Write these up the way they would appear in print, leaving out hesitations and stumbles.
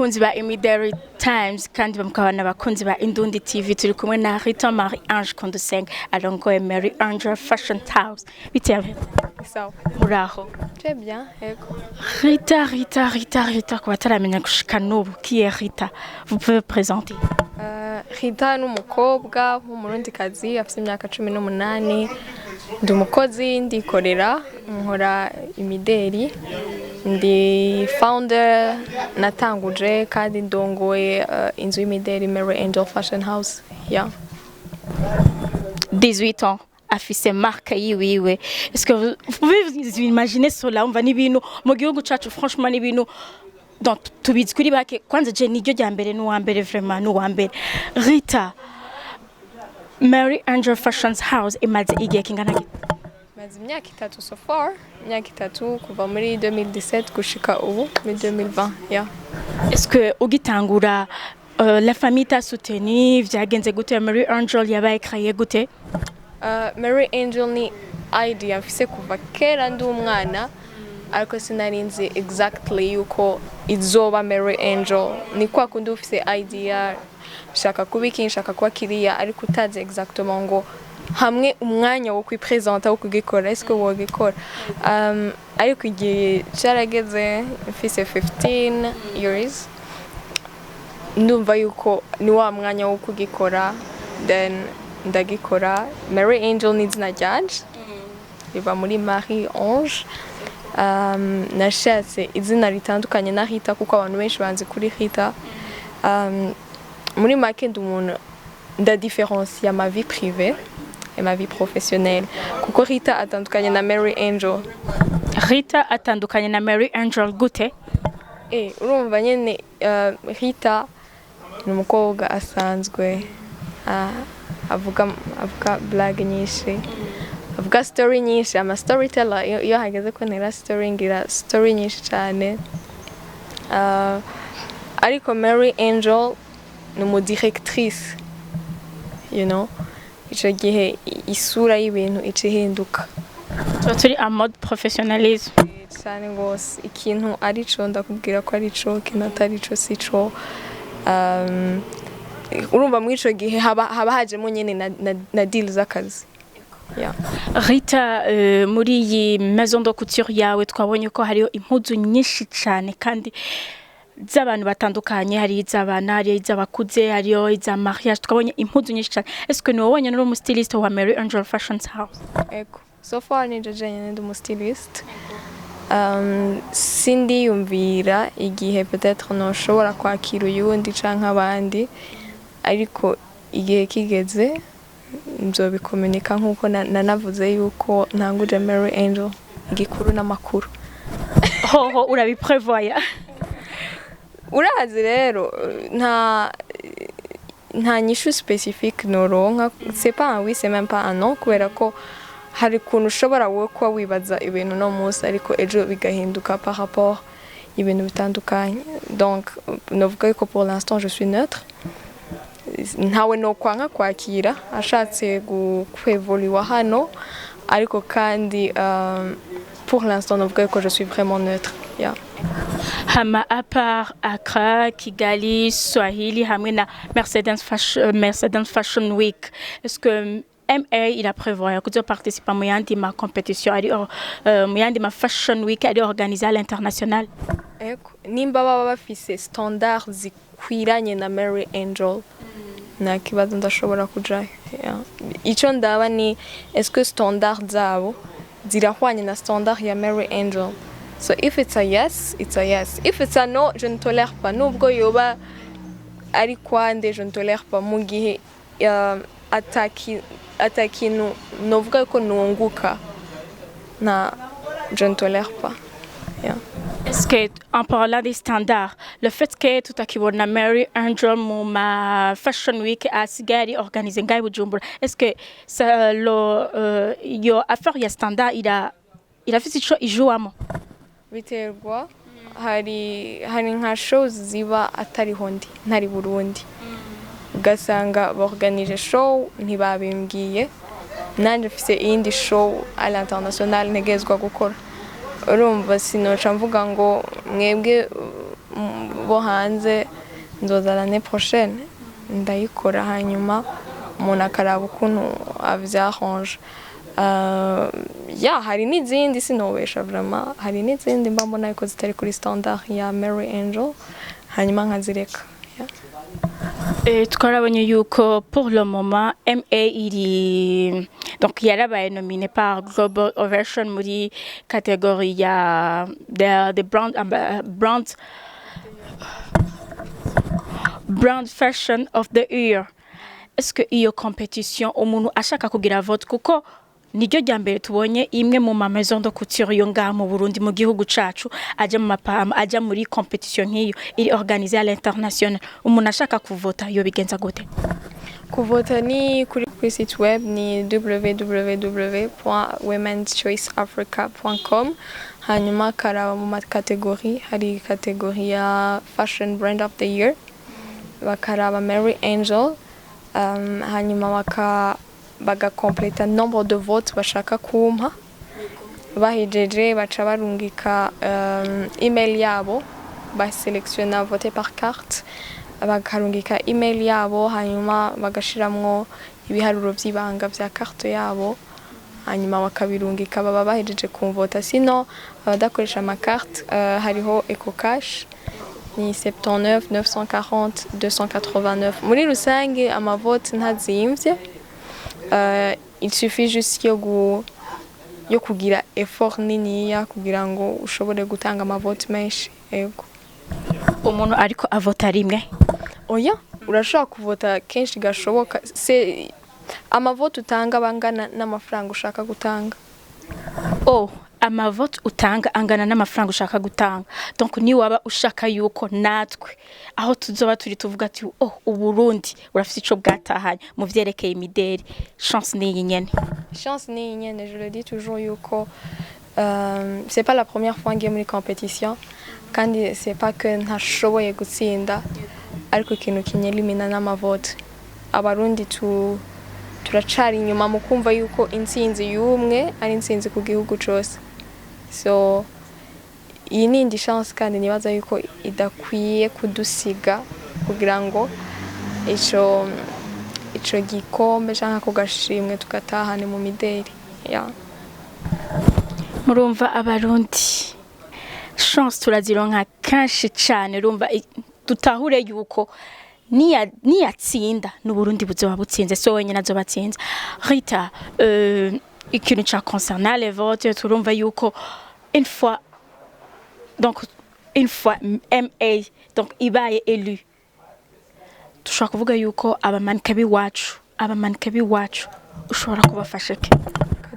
Bakunzi ba Imideri Times kandi mukaba n'abakunzi ba Indundi TV, turi kumwe na Rita Marie Ange Konduseng, arongoye Mary Angel Fashion House. Bitewe? Sawa. Muraho? Très bien, yego. Rita, Rita, Rita, Rita, ku bataramenya gushika n'ubu qui est Rita, vous pouvez vous présenter? Rita ni umukobwa w'Umurundikazi afite imyaka 18. Ndi umukozi, ndikorera, nkora imideri. Ndi founder, natanguje kandi ndongoye inzu y'imideri Mary Angel Fashion House. Yeah. 18 ans afise marque yiwiwe. Est-ce que vous pouvez vous imaginer cela? Umva, ni ibintu mu gihugu cacu, franchement, ni ibintu donc tubizi kuri bake. Kwanza je niryo rya mbere, n'uwa mbere, vraiment n'uwa mbere. Rita, Mary Angel Fashions House imaze igihe kingana gute? Maze imyaka 3 so far, imyaka 3 kuva muri 2017 gushika ubu muri 2020. Yeah. Est-ce que ugitangura, la famille t'a soutenu? Vyagenze gute? Mary Angel yabaye créé gute? Mary Angel ni idea mfise kuva kera ndi umwana, ariko sinari nzi exactly yuko izoba Mary Angel. Ni kwa kundi ufise idea, nshaka kuba iki, nshaka kuba kiriya, ariko utazi exactement ngo hamwe umwanya wo kwipresenta, wo kugikora, est-ce que wogikora. Ariko igihe carageze mfise 15 years, ndumva yuko ni wa mwanya wo kugikora, then ndagikora. Mary Angel ni izina ryanje riva muri Marie Ange. Nashatse izina ritandukanye na Rita kuko abantu benshi banzi kuri Rita. Muri make ndi umuntu ndadifférencia ma vie privée et ma vie professionnelle, kuko Rita atandukanye na Mary Angel. Rita atandukanye na Mary Angel gute? Urumva nyene, Rita ni umukobwa asanzwe, avuga blague nyinshi, avuga story nyinshi, ama storyteller. Iyo hageze ko ntera story, ngira story nyinshi cyane. Ariko Mary Angel ni umu directrice. Ico gihe isura y'ibintu ica ihinduka. Tuba turi en mode professionnalisme. Cyane rwose. Ikintu arico ndakubwira ko arico, ikintu atarico sico. Urumva muri ico gihe haba hajemo nyene na deal z'akazi, yeah. Rita, muri iyi maison de couture yawe twabonye ko hariho impuzu nyinshi cyane kandi z'abantu batandukanye. Hari iz'abana, hari iz'abakuze, hariyo iza mariage. Twabonye impuzu nyinshi cyane. Est-ce que ni wowe wenyine uri umu styliste wa Mary Angel Fashion House? Ego, so far nije jenyine ndi umu styliste. Sindiyumvira igihe peut-être noshobora kwakira uyundi canke abandi, ariko igihe kigeze nzobikomunika nkuko nanavuze yuko ntanguje Mary Angel igikuru n'amakuru. Hoho urabiprevoya? Urazi rero, nta nyishu spécifique noronka. C'est pas un oui, c'est même pas un non, kubera ko hari ukuntu ushobora wowe kuba wibaza ibintu no munsi, ariko ejo bigahinduka par rapport ibintu bitandukanye. Donc novuga yuko pour l'instant je suis neutre. Ntawe nokwanka kwakira ashatse kwevoluwa hano, ariko kandi pour l'instant novuga yuko je suis vraiment neutre, yeah. Hama à part Accra, Kigali, Swahili hamwe na Mercedes Fashion Week, est-ce que MA il a prévoit kuzo participer mu yandi ma compétition ari mu yandi ma fashion week ari organisé à l'international? Ego, nimba baba bafise standard zikwiranye na Mary Angel, nta kibazo, ndashobora kujayo, yeah. Ico ndaba ni est-ce que standard zabo zirahwanye na standard ya Mary Angel. So if it's a yes, it's a yes. If it's a no, je ne tolère pas. Nubwo yoba ari kwande, je ne tolère pas mu gihe atakintu novuga ko nunguka na, je ne tolère pas, yeah. Est-ce que, en parlant des standards, le fait que tutakibona Mary Angel mu ma Fashion Week asigaye ari organisé ngaho i Bujumbura, est-ce que ça, iyo affaire ya standard irafise ico ijuwamo? Biterwa. Hari nka shows ziba atariho ndi, ntari Burundi, ugasanga borganije show ntibabimbwiye, nanjye mfise iyindi show à l'international ntegerezwa gukora. Urumva sinoca mvuga ngo mwebwe. Bo hanze nzoza l'année prochaine ndayikora, hanyuma umuntu akaraba ukuntu avyarrange. Ya, hari n'izindi, sinobesha vraiment, hari n'izindi mba mbona ariko zitari kuri standard ya Mary Angel, hanyuma nkazireka, yeah. Twarabonye yuko pour le moment MA iri, donc yarabaye nominé par Global Ovation muri catégorie ya the brand fashion of the year. Est-ce que iyo compétition, umuntu ashaka kugira vote, kuko niryo rya mbere tubonye imwe mu ma maison de couture yo ngaha mu Burundi, mu gihugu cacu, aja mu mapama, aja muri compétition nk'iyo iri organisée à l'international, umuntu ashaka kuvota yo bigenza gute? Kuvota ni kuri site web, ni www.womenschoiceafrica.com, hanyuma akaraba mu ma catégories, hari catégorie ya fashion brand of the year, bakaraba Mary Angel, hanyuma bagakompleta nombre de votes bashaka kumpa. Bahejeje baca barungika email yabo, baselectiona voter par carte, bakarungika email yabo, hanyuma bagashiramwo ibiharuro vy'ibanga vya carte yabo, hanyuma bakabirungika, baba bahejeje kumvota. Sino abadakoresha ama carte, hariho EcoCash, ni 79 940 289. Muri rusange amavote ntazimvye, il suffit juste yo kugira effort niniya kugira ngo ushobore gutanga amavote menshi, yego. Umuntu ariko avota rimwe? Oya, urashobora kuvota kenshi gashoboka. Se amavote utanga bangana n'amafaranga ushaka gutanga. Oh, amavote utanga angana n'amafaranga ushaka gutanga. Donc ni waba ushaka yuko natwe aho tuzoba turi tuvuga ati: "Oh, Uburundi urafite ico bwatahanye mu vyerekeye imideri", chance ni iyi nyene. Chance ni nyene. Je le dis toujours yuko c'est pas la première fois ngiye muri compétition, kandi c'est pas que ntashoboye gutsinda, ariko ikintu kinyelimina n'amavote. Abarundi turacari inyuma mu kumva yuko intsinzi y'umwe ari intsinzi ku gihugu cose. So iyi ni indi chance, kandi nibaza yuko idakwiye kudusiga kugira ngo ico gikombe canke ako gashimwe tugatahane mu mideri, yeah. Murumva Abarundi, chance turazironka kenshi cane. Urumva dutahure yuko niyatsinda n'Uburundi buzoba butsinze, so wenyine azoba atsinze. Rita, ikintu ca concernant les votes, turumva yuko une fois, donc une fois MA donc ibaye élu, dushobora kuvuga yuko aba mannequins b'iwacu ushobora kubafasha ke?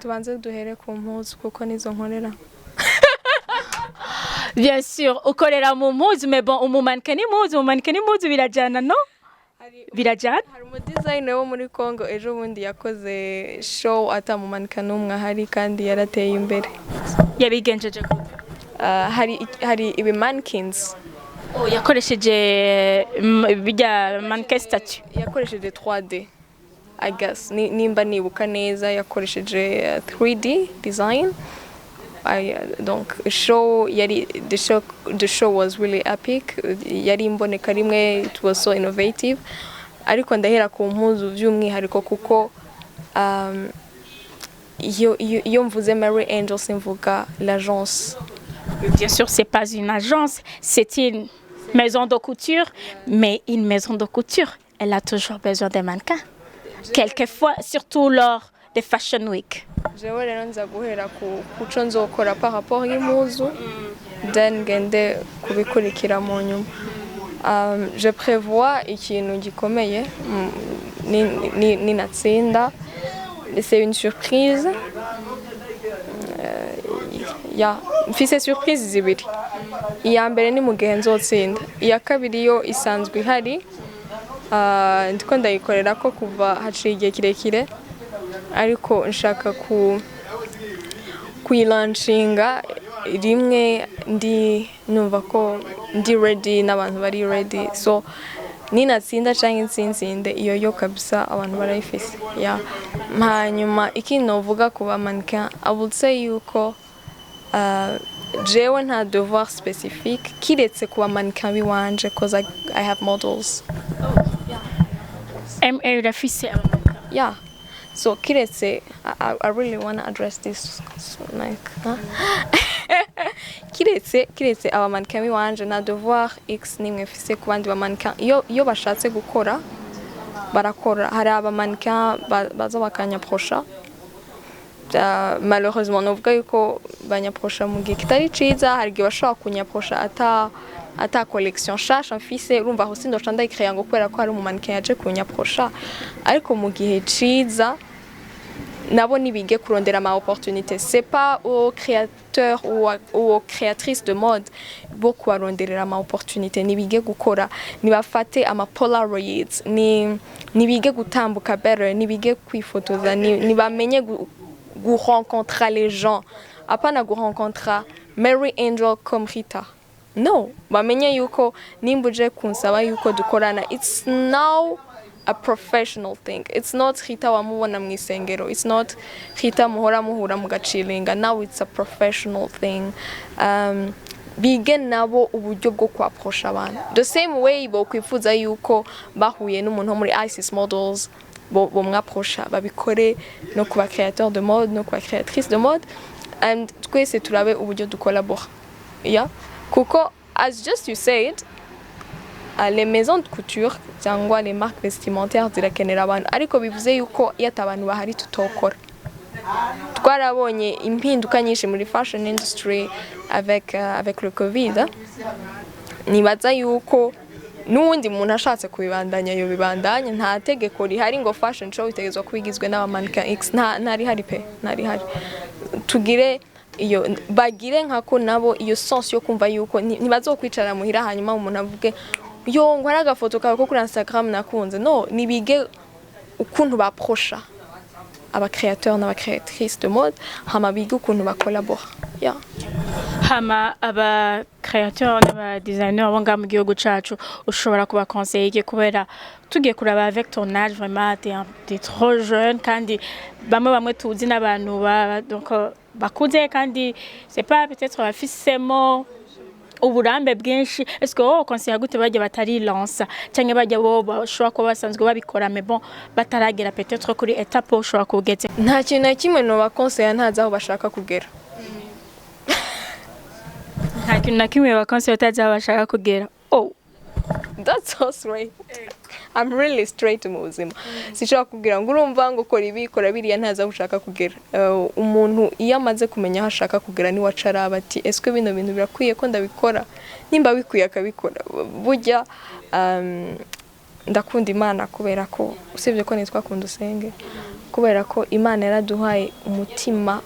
Tubanze duhere ku mpuzu kuko nizo nkorera. Bien sûr, ukorera mu mpuzu, mais bon, umu mannequin n'impuzu, umu mannequin n'impuzu birajana, no birajana. Hari umu designer wo muri Congo ejo bundi yakoze show ata mu mannequin n'umwe ahari, kandi yarateye imbere. Yabigenjeje gute? Hari ibi mannequins. Oh, yakoresheje bijya mannequin statue? Yakoresheje 3D, I guess. Nimba nibuka neza, yakoresheje 3D design. Donc show yari the show was really epic, yari imboneka rimwe, it was so innovative. Ariko ndahera ku mpuzu by'umwihariko kuko iyo mvuze Mary Angel simvuga l'agence. Bien sûr, c'est pas une agence, c'est une maison de couture, mais une maison de couture, elle a toujours besoin des mannequins. Quelquefois, surtout lors des Fashion Week. Jewe rero nza guhera ku kuco nzokora par rapport y'impuzu, then ngende kubikurikira mu nyuma. Je prévois ikintu gikomeye, ninatsinda, c'est une surprise. Ya, mfise surprise zibiri. Iya mbere ni mu gihe nzotsinda, iya kabiri yo isanzwe ihari. Ndiko ndayikorera ko kuva haciye igihe kirekire, ariko nshaka kuyilanshinga rimwe ndi numva ko ndi ready n'abantu bari ready. So ninatsinda canke nsinzinde, iyo yo kabisa abantu barayifise, ya. Hanyuma ikindi novuga ku ba mannequin, I would say yuko Jewe nta devoir spécifique kiretse kuba mannequin biwanje, 'cause I have models. Ma urafise aba mannequin? Yeah, so kiretse I really want to address this, so, like, huh? Kiretse aba mannequin biwanje, nta devoir x nimwe mfise ku bandi ba mannequin. Iyo bashatse gukora barakora. Hari aba mannequin baza bakanyaprosha. Malheureusement novuga yuko banyaprosha mu gihe kitari ciza. Hari igihe bashobora kunyaprosha ata collection nshasha mfise. Urumva aho sindoca ndayikreya ngo kubera ko hari umu mannequin yaje kunyaprosha. Ariko mu gihe ciza nabo nibige kurondera ama opportunité. C'est pas aux créateurs ou aux créatrices de mode bo kubaronderera ama opportunité. Nibige gukora, nibafate ama polaroids, ni nibige gutambuka better, nibige kwifotoza, nibamenye gu rencontrer les gens, apana gu rencontrer Mary Angel comme Rita. No, bamenye yuko nimba uje kunsaba yuko dukorana, it's now a professional thing. It's not Rita wamubona mu isengero, it's not Rita muhora muhura mugacilinga. Now it's a professional thing. Bige nabo uburyo bwo kwaprosha abantu the same way bokwifuza yuko bahuye n'umuntu wo muri Isis Models bo bomwaprosha, babikore no kuba créateur de mode, no kuba créatrice de mode, and twese turabe uburyo dukolabora. Yeah, kuko as just you said, les maisons de couture cyangwa les marques vestimentaires zirakenera abantu, ariko bivuze yuko iyo ata abantu bahari tutokora. Twarabonye impinduka nyinshi muri fashion industry avec le Covid. Nibaza yuko n'uwundi muntu ashatse kubibandanya yo bibandanya. Nta tegeko rihari ngo fashion show itegerezwa kuba igizwe n'aba mannequin x. Nta ntarihari pe, ntarihari. Tugire iyo bagire nkako nabo iyo sense yo kumva yuko ntibazokwicara muhira hanyuma umuntu avuge yo ngo hari agafoto kawe ko kuri Instagram nakunze. No, nibige ukuntu baprosha aba créateur n'aba créatrice de mode, hama bige ukuntu bakolabora, yeah. Hama aba créateur n'aba designer bo ngaha mu gihugu cacu, ushobora kubakonseya iki? Kubera tugiye kuraba avec ton âge, vraiment t'es trop jeune, kandi bamwe bamwe tuzi n'abantu donc bakuze, kandi c'est pas peut-être bafisemo uburambe bwinshi. Est-ce que wowe conseiller gute bajya batarilansa, cyangwa bajya bo bashobora kuba basanzwe babikora, mais bon, bataragera peut-être kuri étape ushobora kugeze? Nta kintu na kimwe nobakonseya ntazi aho bashaka kugera. Nta kintu na kimwe bakonseya utazi aho bashaka kugera? Oh. That's so straight. I'm really straight mu buzima. Sinshobora kubwira ngo urumva ngo kora ibi, kora biriya, ntazi aho ushaka kugera. Umuntu iyo amaze kumenya aho ashaka kugera niwe aca araba ati: "Ese bino bintu birakwiye ko ndabikora?" Nimba bikwiye akabikora. Burya ndakunda Imana kubera ko, usibye ko nitwa Kunda Usenge, kubera ko Imana yaraduhaye umutima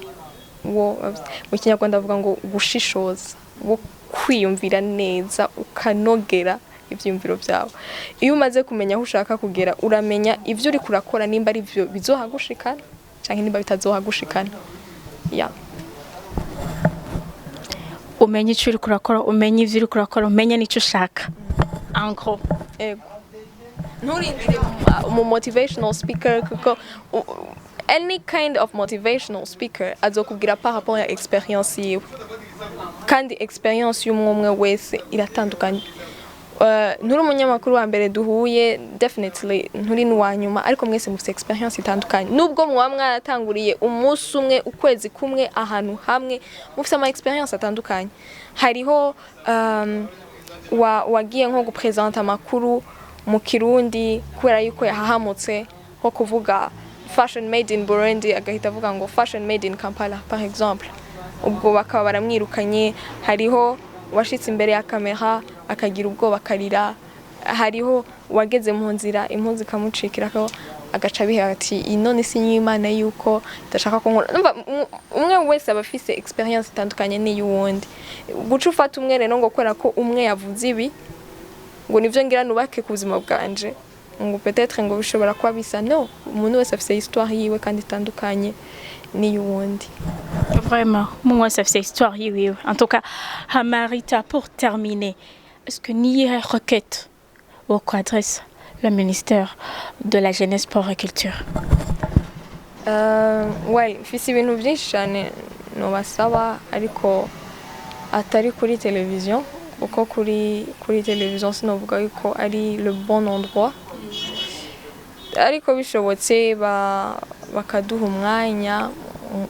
wo, mu Kinyarwanda bavuga ngo gushishoza, wo kwiyumvira neza ukanogera ibyiyumviro byawe. Iyo umaze kumenya aho ushaka kugera, uramenya ibyo uri kurakora nimba ari byo bizohagushikana cyangwa nimba bitazohagushikana, yeah. Umenye icyo uri kurakora, umenye ibyo uri kurakora, umenye n'icyo ushaka, en gros. Ego, nturindire umu motivational speaker, kuko any kind of motivational speaker azokubwira par rapport ya experience yiwe, kandi experience y'umwe umwe wese iratandukanye. Nturi umunyamakuru wa mbere duhuye, definitely nturi n'uwa nyuma, ariko mwese mufite experience itandukanye. Nubwo muba mwaratanguriye umunsi umwe, ukwezi kumwe, ahantu hamwe, mufite ama experience atandukanye. Hariho wagiye nko gupresenta amakuru mu Kirundi kubera yuko yahahamutse nko kuvuga "fashion made in Burundi", agahita avuga ngo "fashion made in Kampala" par exemple, ubwo bakaba baramwirukanye. Hariho uwashitse imbere ya kamera akagira ubwoba akarira. Hariho uwageze mu nzira impuzu ikamucikira ko agaca abiha ati: "None si y'Imana yuko idashaka ko nkora." Numva, umwe wese aba afise experience itandukanye n'iy'uwundi. Guca ufata umwe rero ngo kubera ko umwe yavuze ibi ngo nivyo ngira nubake ku buzima bwanje, ngo peut-être ngo bishobora kuba bisa, no, umuntu wese afise histoire yiwe kandi itandukanye n'iy'uwundi. Vraiment, moi, ça fait histoire yiwe. En tout cas, hama Rita, pour terminer, est-ce que niyihe requête adresse le ministère de la Jeunesse, Sport et Culture? Well, mfise ibintu byinshi cyane nobasaba, ariko Atari kuri televiziyo, kuko kuri televiziyo sinovuga yuko ari le bon endroit, ariko bishobotse bakaduha umwanya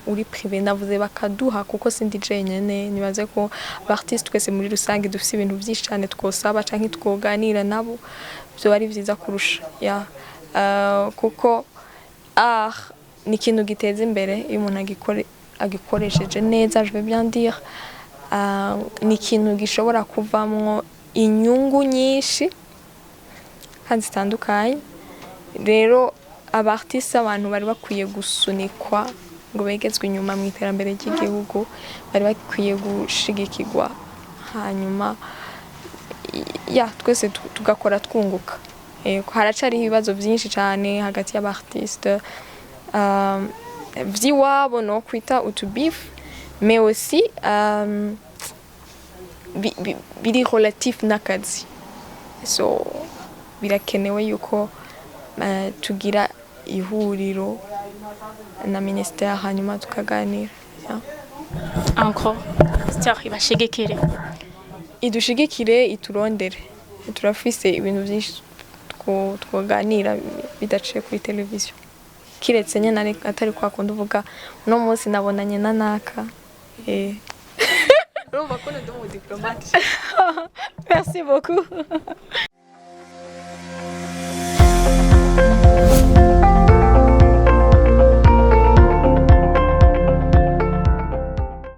uri privé. Navuze bakaduha kuko sindi jenyene. Nibaze ko artiste twese muri rusange dufise ibintu byinshi cyane twosaba canke twoganira nabo, byo ari byiza kurusha ya kuko art ni ikintu giteza imbere iyo umuntu agikoresheje neza, je veux bien dire. Ni ikintu gishobora kuvamwo inyungu nyinshi kandi zitandukanye. Rero aba artiste, abantu bari bakwiye gusunikwa ngo begezwe inyuma mu iterambere ry'igihugu, bari bakwiye gushigikirwa, hanyuma ya twese tugakora twunguka. Yego, haracariho ibibazo byinshi cyane hagati y'aba artiste vy'iwabo, no kwita utu beef, mais aussi biri relatif n'akazi. So birakenewe yuko tugira ihuriro na ministère, hanyuma tukaganira, yeah. Encore ministère ibashigikire. Idushigikire, iturondere. Turafise ibintu byinshi twoganira bidaciye kuri televiziyo, kiretse nyine atari kwa kundi uvuga uno munsi nabonanye na naka. Urumva ko ndi umu diplomate. Merci beaucoup.